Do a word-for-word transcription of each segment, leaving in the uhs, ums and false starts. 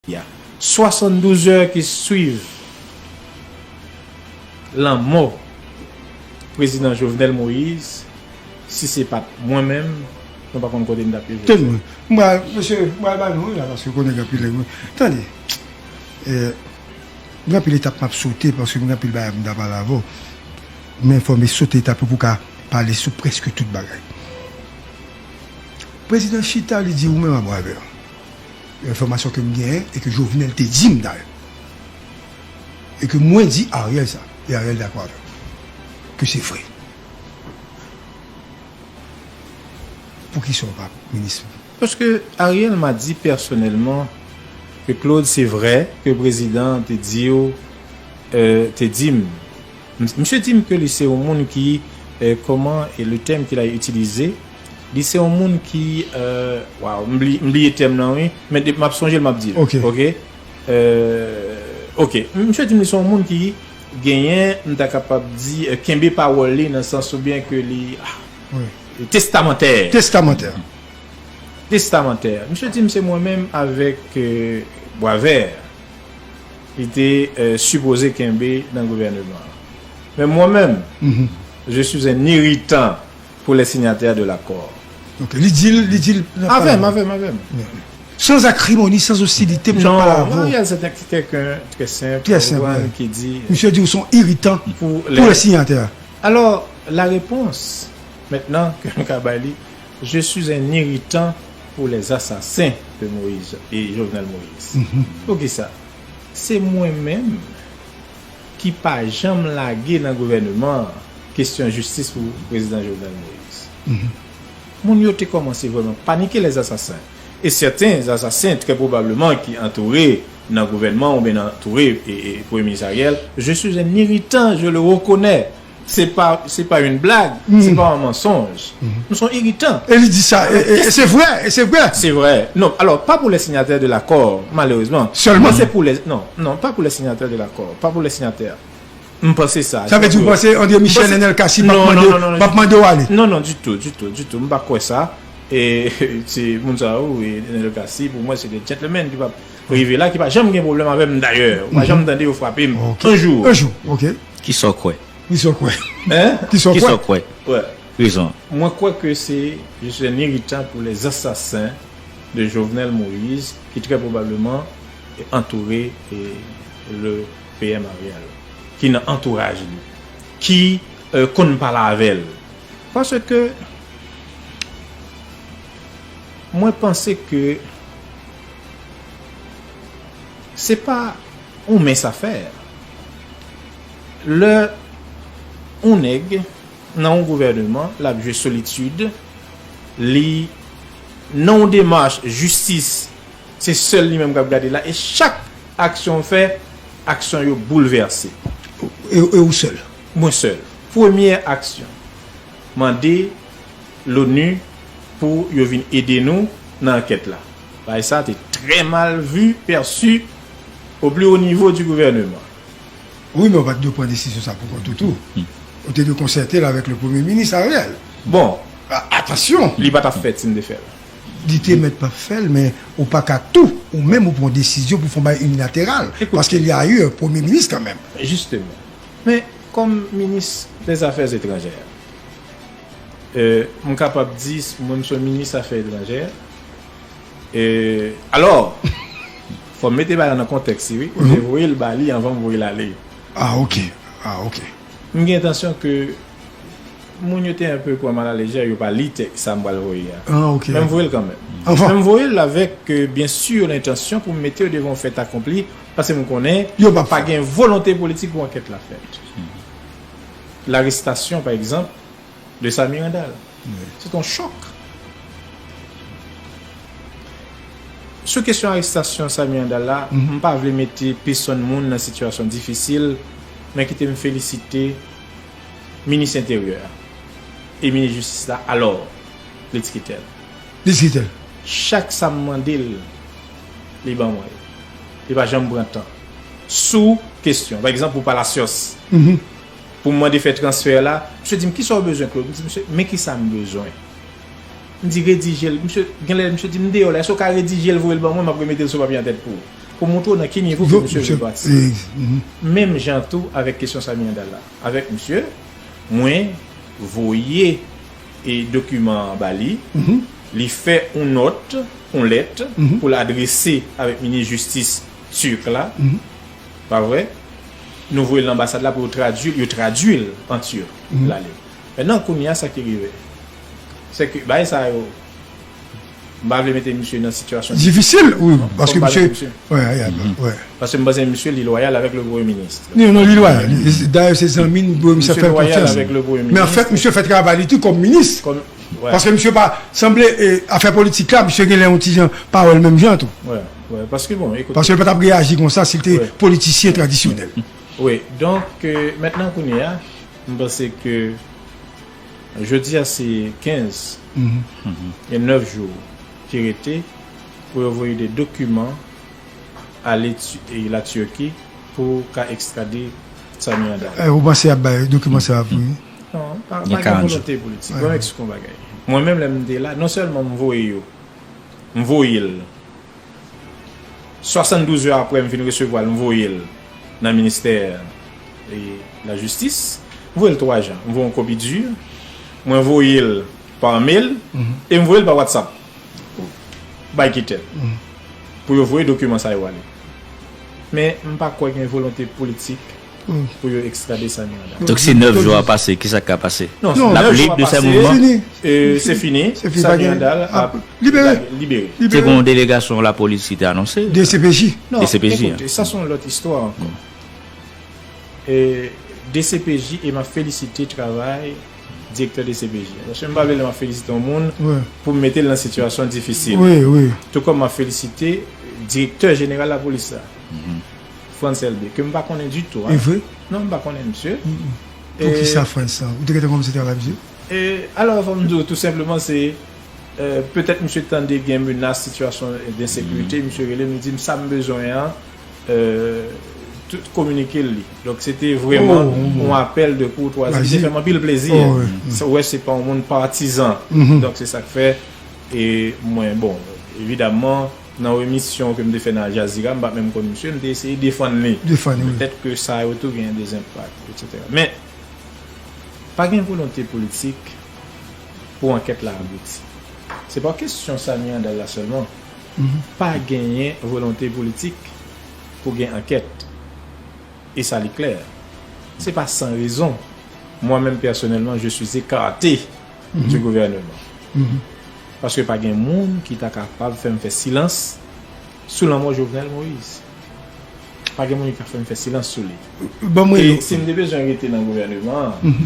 peyi a. Swasanndouz è ki swiv lanmò prezidan Jovenel Moïse, si se pa t mwen menm, nou pa konn kote n t ap rive. Tande mwen. M pral, mesye, m pral ba nou wi la, paske konnen gen anpil nèg wi. Tande, eh, gen anpil etap m ap sote, paske gen anpil bagay m ta pale avè w. Men fò m sote etap yo pou ka pale sou prèske tout bagay. Prezidan chita, li di ou menm a Bwavè. Enfòmasyon ke m genyen e ke Jovenel te di m dayè. E ke mwen di Ariel sa. E Ariel dakò avè m. Ke se vre. Poukisa w pa minis? Paske Ariel m a di pèsonèlman ke Claude, se vrè ke prezidan te di w, euh, te di m, m- misye di m ke li se yon moun ki, euh, comment est le terme qu'il a utilisé? Li se yon moun ki, euh, waw, m bli- m bliye tèm nan, wi, men depi m ap sonje l, m ap di l. Ok. Ok? Euh, ok. Misye di m li se yon moun ki genyen, m ta kapab di, euh, kenbe pawòl li nan sans oubyen ke li, ah, wi, testamantè. Testamantè. Testamantè. Misye di m se mwen menm avèk, euh, Bwavè li te, euh, sipoze kenbe nan gouvèneman an. Men mwen menm, mhm, je suis un irritant pour les signataires de l'accord. Ok, li di l, li di l nan pawòl. Avè m, avè m, avè m. Sans acrimoni, sans hostilité, m nan pale avè w. Non, Ariel, c'est un, c'est quelqu'un très simple, très simple, ouais, ki di, misye di ou se yon iritan pou lè sinyatè. Alors, la réponse, maintenant, ke nou ka bay li, je suis un irritant pour les assassins de Moïse et Jovenel Moïse. Mhm. Poukisa? Se mwen menm ki pa janm lage nan gouvèneman an kesyon jistis pou prezidan Jovenel Moïse. Mhm. Moun yo te kòmanse vrèman panike, les assassins. Et certains assassins, très probablement, ki antoure nan gouvènman oubyen antoure e, e, Premye Minis Ariel, je suis un irritant, je le reconnais. Se pa, se pa yon blag, se pa yon mansonj. M se yon iritan. E li di sa, e, e, e se vre, e se vre. Se vre. Non, alors, pas pour les signataires de l'accord, malheureusement. Seulement. Mais c'est pour les, non, non, pas pour les signataires de l'accord, pas pour les signataires. M panse sa. Sa vle di ou panse André Michel, Nenel Cassy p ap mande, p ap mande w ale? Non, non, ditou, ditou, ditou. M pa kwè sa. E se moun sa yo, e Nenel Cassy, pou mwen, se de gentlemen ki p ap rive la, ki pa janm gen pwoblèm avè m dayè. Ou pa janm tande yo frape m. Ok. Un jour. Un jour, ok. Kisa w kwè? Kisa w kwè? Hein? Kisa w kwè? Kisa w kwè? Ouais. Rezon. Mwen kwè ke se, je suis un irritant pour les assassins de Jovenel Moïse, ki très probablement antoure, eh, le P M Ariel, ki nan antouraj li, ki, euh, konn pale avè l. Paske mwen panse ke se pa yon mens afè. Lè yon nèg nan yon gouvèneman, l ap jwe solitid, li nan yon demach jistis, se sèl li menm k ap gade la, e chak aksyon w fè, aksyon yo boulvèse. E, e ou sèl? Mwen sèl. Premyè aksyon, mande l'ONU pou yo vin ede nou nan ankèt la. Bagay sa te trè mal vi, pèsi au plus haut niveau du gouvernement. Wi, men ou pa t dwe pran desizyon sa pou kont ou tou. Ou te dwe konsète l avèk le premye minis Ariel. Bon. A- Atansyon. Li pa t ap fèt si m te fè l. Li te mèt p ap fè l, men ou pa ka tou, ou menm ou pran desizyon pou fè yon bagay inilateral. Ekout. Paske li a yon premye minis kanmenm. Jisteman. Men, kòm minis dèzafè etranjè, euh, m kapab di, mwen, m se yon minis afè etranjè. Euh, alò, fò m mete bagay la nan kontèks li, wi. M te voye l ba li anvan m voye l ale. Ah, ok. Ah, ok. M gen entansyon ke moun yo te enpe pran m alalejè, yo pa li tèks sa m pral voye a. Ah, ok. Men m voye l kanmenm. Anvan. Men m voye l avèk, euh, byen si, lentansyon pou m mete yo devan yon fèt akonpli, paske m konnen pa gen volonte politik pou ankèt la fèt. Larestasyon, pa egzanp, de Samy Randal. Wi. Se te yon chòk. Sou kesyon arestasyon Samy Randal la, m pa vle mete pesonn moun nan sitiyasyon difisil, men kite m felisite minis enteryè a e minis jistis la, alò, li ti kite l. Li ti kite l. Chak sa m mande l, li ban mwen l. Li pa janm pran tan. Sou kesyon, pa egzanp, pou Palacios, pou m mande fè transfè la, misye di m, "Kisa w bezwen, Claude?" M di, "Misye, men kisa m bezwen." M di, "Redije l." Misye, genlè misye di m, "M deyò la, èske w ka redije l, voye l ban mwen, m ap remete l sou papye antèt pou ou." Pou montre w nan ki nivo ke misye vle patisipe. Menm jan tou avèk kesyon Samuel Andal la. Avèk misye, mwen voye e dokiman an ba li, li fè yon nòt, yon lèt pou l adrese avèk minis jistis Turk la, pa vre? Nou voye l nan anbasad la pou yo tradui l, yo tradui l an Turk, l ale. Mentnan, kounye a, sa ki rive, se ke bagay sa yo, m pa vle mete misye nan sitiyasyon difisil, wi, paske misye, wi, wi, paske m panse misye li lwayal avèk le premye minis. Non, non, li lwayal. Dayè, se zanmi n, misye fè l konfyans. Men anfèt, misye fè travay li tou kòm minis. Paske misye pa sanble, e, afè politik la, misye genlè yon ti jan pawòl menm jan tou. Wi, wi, paske bon, ekoute. Paske l pa t ap reyaji konsa si l te politisyen tradisyonèl. Wi, donk, e, mentnan kounye a, m panse ke jodi a se kenz, gen nèf jou ki rete pou yo voye de dokiman ale Ti-, e, la Turquie pou ka ekstrade Samuel Andal. E, ou panse y ap bay dokiman sa a pou li? Non, pa, pa gen volonte politik. Bon, m eksplike yon bagay. Mwen menm, lè m te la, non sèlman m voye yo, m voye l. Swasanndouz è apre, m fin resevwa l, m voye l nan ministè, e, lajistis. M voye l twa jan. M voye yon kopi di, mwen voye l pa mail, e m voye l pa WhatsApp. Bay ki tèt. Pou yo voye dokiman sa yo ale. Men, m pa kwè gen volonte politik pou yo ekstrade Samuel Andal. Donk, si nèf jou a pase, kisa k ka pase? Non, l ap lib de sèl mouvman? E, se fini. Samuel Andal ap libere. Se gon delegasyon lapolis ki te anonse. D C P J. Non, ekoute, sa se yon lòt istwa ankò. E, D C P J, e m ap felisite travay direktè D C P J a. Paske m pa vle lè m ap felisite yon moun pou m mete l nan sitiyasyon difisil. Tou kòm m ap felisite direktè jeneral lapolis la, Frantz Elbé, ke m pa konnen ditou, a. E vre? Non, m pa konnen misye. Poukisa Frantz lan? Ou te gentan kòmanse travay misye? E, alò, fò m di w, tou senpleman, se, e, petèt misye tande gen menas, sitiyasyon densekirite, misye rele m, li di m sa m bezwen an, e, tout kominike l li. Donk, se te vrèman yon apèl de koutwazi ki te fè m anpil plezi. Ou wè, se pa yon moun patizan. Donk, se sa k fè, e mwen, bon, evidamman, nan emisyon ke m te fè nan Al Jazeera, m pa t menm konn misye, m te eseye defann li. Petèt ke sa yo tou gen de enpak, etsetera. Men, pa gen volonte politik pou ankèt la abouti. Se pa kesyon Samuel Andal la sèlman. Pa genyen volonte politik pou gen ankèt. E sa li klè. Se pa san rezon. Mwen menm pèsonèlman, je suis écarté du gouvernement. Paske pa gen moun ki ta kapab fè m fè silans sou lanmò Jovenel Moïse. Pa gen moun ki ka fè m fè silans sou li. E si m te bezwen rete nan gouvèneman an,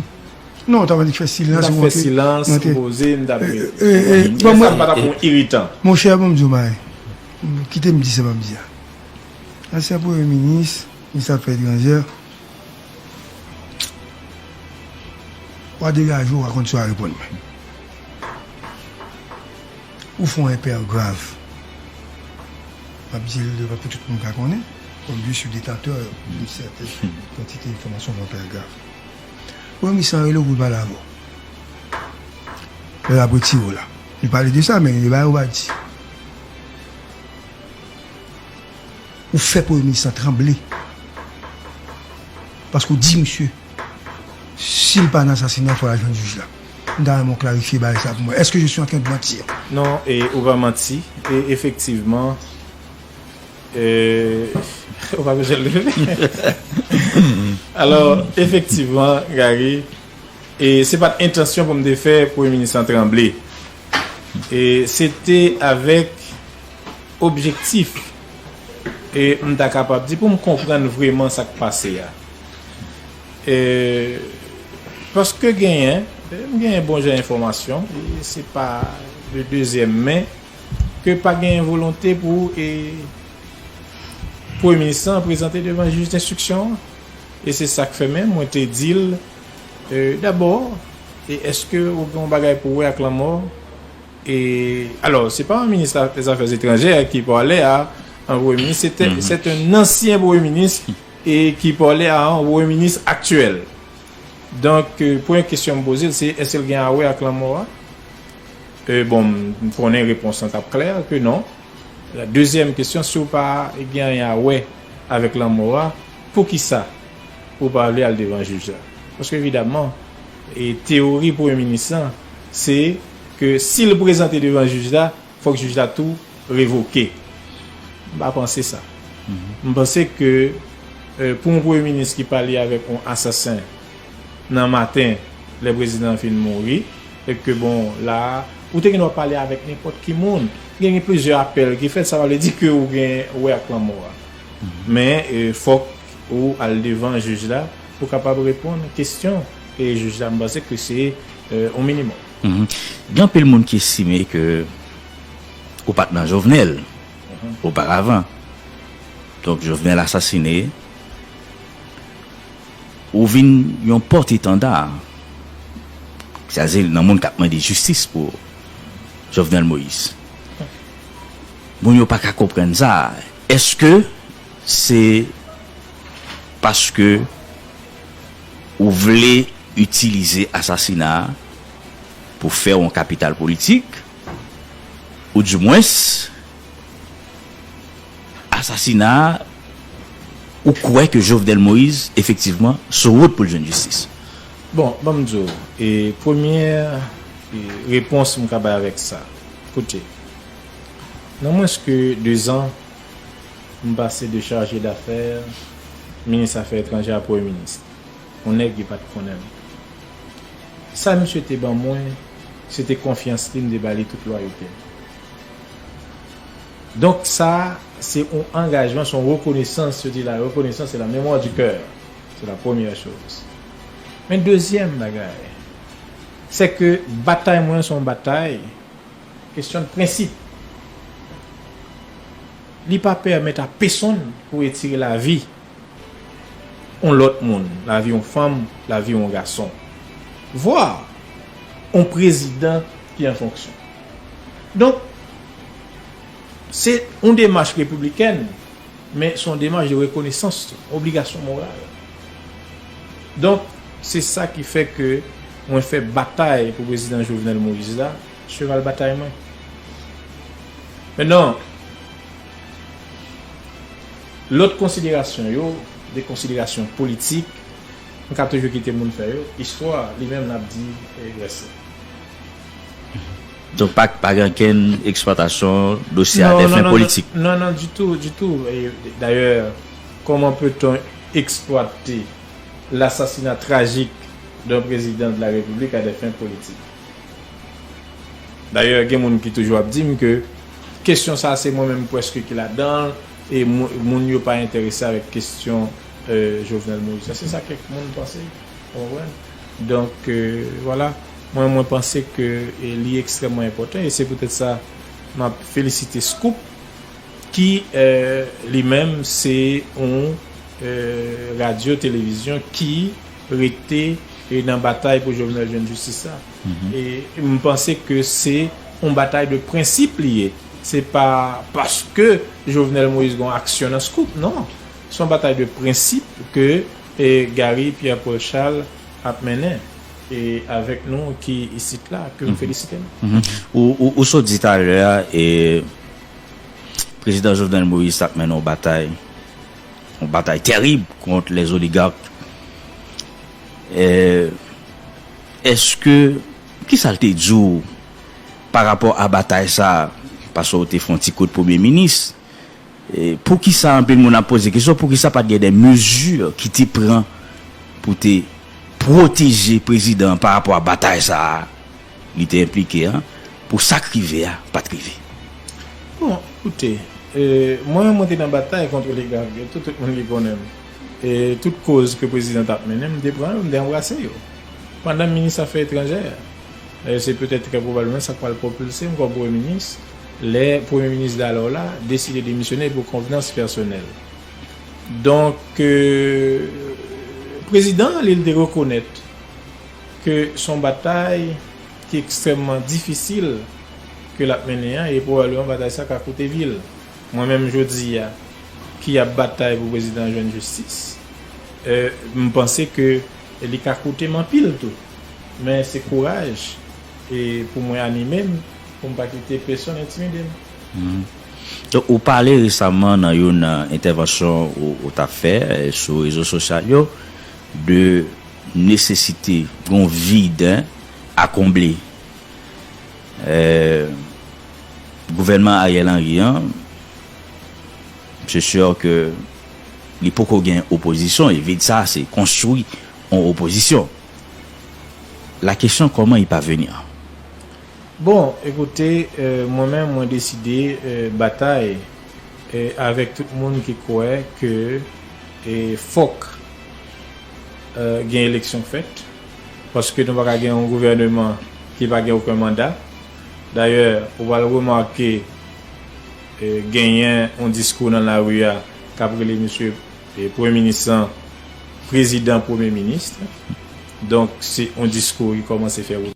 non, w t ap annik fè silans, m t ap fè silans, m poze, m t ap rete. E sa m pa t ap yon iritan. Monchè, ban m di w bagay. Kite m di sa m ap di a. Ansyen premye minis, minis afè etranjè, w a degaje w, w a konn sa w a reponn mwen. Ou fè yon enpè grav. M ap di l devan pou tout moun ka konnen, comme je suis détenteur d'une certaine quantité d'informations, fè yon enpè grav. Premye minis lan rele w pou l pale avè w. Lè l ap retire w la. Nou pale de sa, men gen de bagay ou pa di. Ou fè premye minis lan tranble. Paske w di misye, si l pa nan asasina, fò l al jwenn jij la. M ta renmen w klarifye bagay sa pou mwen. Est-ce que je suis en train de mentir? Non, e ou pa manti. E efektivman, e, ou pa bezwen leve. Alò, efektivman, Gary, e se pa t entansyon pou m te fè premye minis lan tranble. E se te avèk objektif, e m ta kapab di, pou m konprann vrèman sa k pase a. E, paske genyen, m genyen bon jan enfòmasyon, e se pa de dezyèm men, ke pa genyen volonte pou, e, premye minis lan prezante devan jij denstriksyon an. E se sa k fè menm, mwen te di l, e, dabò, e èske ou gen yon bagay pou wè ak lanmò? E, alò, se pa yon minis la, des affaires étrangères ki pale a yon premye minis, se te, se te yon ansyen premye minis e ki pale a yon premye minis aktyèl. Donk, e, premye kesyon m poze l, se èske l gen a wè ak lanmò a? E, bon, m konnen repons lan t ap klè ke non. Dezyèm kesyon, si w pa gen anyen a wè avèk lanmò a, poukisa ou pa vle al devan jij la? Paske evidaman, e teyori premye minis lan, se ke si l prezante devan jij la, fòk jij la tou revoke. M pa panse sa. M panse ke, e, pou yon premye minis ki pale avèk yon asasen nan maten, lè prezidan an fin mouri, e ke, bon, la, ou te gen dwa pale avèk nenpòt ki moun. Gen, gen plizyè apèl ki fèt, sa pa vle di ke ou gen wè ak lanmò a. Men, e, fòk ou al devan jij la pou kapab reponn kesyon e jij la, m panse ke se, e, yon minimòm. Mhm. Gen anpil moun ki estime ke ou pa t nan Jovenel oparavan. Donk, Jovenel asasine, ou vin yon pòt etanda, sètadi nan moun k ap mande jistis pou Jovenel Moïse. Moun yo pa ka konprann sa. Èske se paske ou vle itilize asasina a pou fè yon kapital politik, ou dimwens, asasina a, ou kwè ke Jovenel Moïse, efektivman, sou wout pou l jwenn jistis? Bon, ban m di w, e, premyè, e, repons m ka bay avèk sa. Koute, nan mwens ke dezan, m pase de chaje dafè minis afè etranjè a premye minis. Yon nèg ki pa t konnen m. Sa misye te ban mwen, se te konfyans li, m te ba li tout lwayote m. Donk, sa, se yon angajman, se yon rekonesans, yo di la reconnaissance, c'est la mémoire du cœur. C'est la première chose. Men dezyèm bagay, se ke batay mwen, se yon batay, kesyon de prensip. Li pa pèmèt a pesonn pou retire lavi yon lòt moun, lavi yon fanm, lavi yon gason, vwa yon prezidan ki an fonksyon. Donk, se yon demach repiblikèn, men se yon demach de rekonesans tou, obligasyon moral. Donk, se sa ki fè ke mwen fè batay pou prezidan Jovenel Moïse la, cheval batay mwen. Mentnan, lòt konsiderasyon yo, de konsiderasyon politik, m ka toujou kite moun fè yo. Istwa, li menm, l ap di, e, rès la. Donk, pa, pa gen okenn eksplwatasyon dosye a, non, de fen politik. Non, non, ditou, ditou. E, dayè, comment peut-on exploiter l'assassinat tragique d'un président de la République à des fins politiques? Dayè, gen moun ki toujou ap di m ke kesyon sa a, se mwen menm prèske ki ladan l, e mou-, moun yo pa enterese avèk kesyon, e, Jovenel Moïse la. Se sa kèk moun panse, ou konprann? Donk, e, vwala, mwen, mwen panse ke, e, li ekstrèmman enpòtan, e se poutèt sa m ap felisite Scoop, ki, e, li menm, se yon, e, radyo televizyon ki rete, e, nan batay pou Jovenel jwenn jistis la. E m panse ke se yon batay de prensip li ye. Se pa paske Jovenel Moïse gen yon aksyon nan Scoop, non. Se yon batay de prensip ke, e, Gary Pierre Paul Charles ap mennen, e, avèk nou ki isit la, ke m felisite nou. Ou, ou, ou sot di talè a, e, prezidan Jovenel Moïse t ap mennen yon batay, yon batay tèrib kont lèzoligak. E, èske, kisa l te di w pa rapò a batay sa a? Paske w te fè yon ti kout premye minis. E, poukisa anpil moun ap poze kesyon, poukisa pa t gen de mezi ki te pran pou te pwoteje prezidan an pa rapò a batay sa a li te enplike an, pou sa k rive a pa t rive? Bon, koute, e, mwen, mwen te nan batay kont oligak yo tou, tout moun ki konnen m. E tout koz ke prezidan t ap mennen, m te pran yo, m te anbrase yo. Pandan m minis afè etranjè, e, se petèt trè pwobableman sa k pral pwopilse m kòm premye minis, lè premye minis dalò la deside demisyone pou konvenans pèsonèl. Donk, e, prezidan an, li, li te rekonèt ke se yon batay ki ekstrèmman difisil ke l ap mennen an, e pwobableman batay sa ka koute vi l. Mwen menm jodi a, ki ap batay pou prezidan an jwenn jistis, e, m panse ke li ka koute m anpil tou. Men se kouraj, e, pou mwen anime m, pou m pa kite pèsonn entimide m. Mhm. Donk, ou pale resaman nan youn nan entèvansyon ou, ou t ap fè eh, sou rezo sosyal yo de nesesite yon vid a konble. Eh, gouvènman Ariel Henry an, se sè ke li poko gen opozisyon, e vid sa se konstwi yon opozisyon. La kesyon, kòman y paveni? Bon, ekoute, mwen menm mwen deside batay avèk tout moun ki kwè ke fòk gen eleksyon k fèt, paske nou pa ka gen yon gouvèneman ki pa gen okenn manda. Dayè, ou pral remake genyen yon diskou nan lari a k ap rele misye premye minis lan prezidan premye minis. Donk se yon diskou ki kòmanse fè wout